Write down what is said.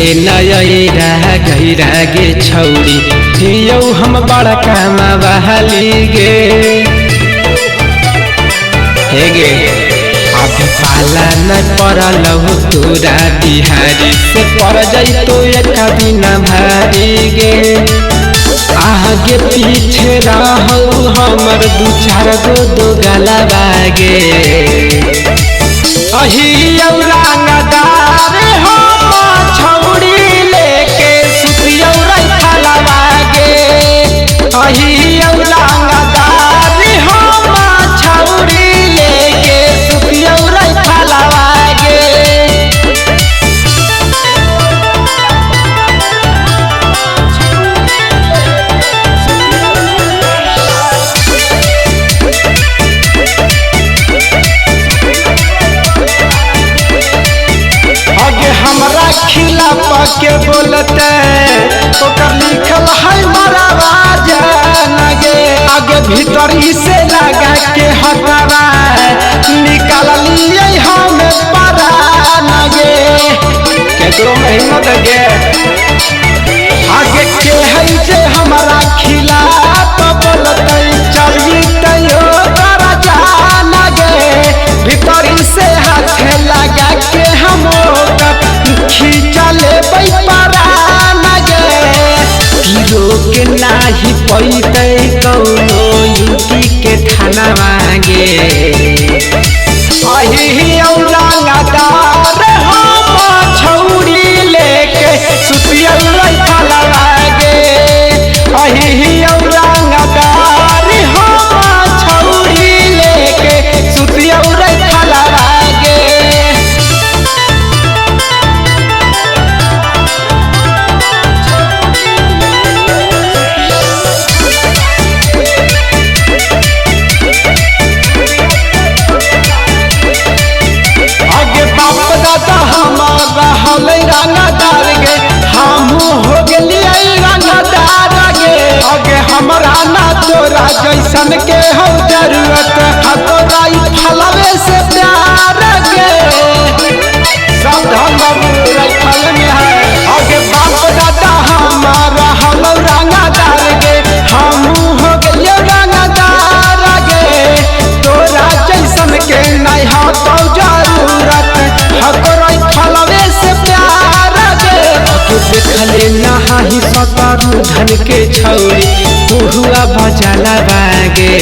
के नयरा गैरा गे छौरी हियौ हम बड़का बहाली गे। हे गे अभी पाला न पड़ल तोरा बिहारी से पड़ जैतो एक दिन भारी गे। आगे पीछे रहौ हमर दू चार गो दो गला बागे। अही औरंगदार हम छौड़ी लेके सुतियौ राइफलवा गे। अही औरंगदार हम छौड़ी लेके सुतियौ राइफलवा गे। हमरा खिलाफ के बोलते ओकर लिखल है मरवा जान गे। आगे भीतर से लगा के हटवा निकाल लिए हम परान गे। केकरो मेहनत गे आगे के है जे हमरा खिलाफ बोलते चल जइतै ओकर जान गे। भीतर से हाथ लगा के हम खींचले परान गे। रोक नाही पैतै कौनो यूपी के थाना मांगे। अही औरंगदार हम छौड़ी लेके सुतियौ राइफलवा गे। अही औरंगदार हम छौड़ी लेके सुतियौ राइफलवा गे। रंगदार गे हमहू हो गेलियै रंगदार गे। आगे हमरा ना तोरा जैसन के हो जरूरत हतो राइफलवे से प्यार गे। सब धन बाबू राइफल में है। आगे बाप दादा हमारा हम रंगदार गे हमहू हो गेलियै रंगदार गे। तोरा जैसन के नहीं हतो जरूरत हतो राइफलवे से प्यार गे। देखले नहाही सतरू धन के छौरी हुआ बजाला बागे।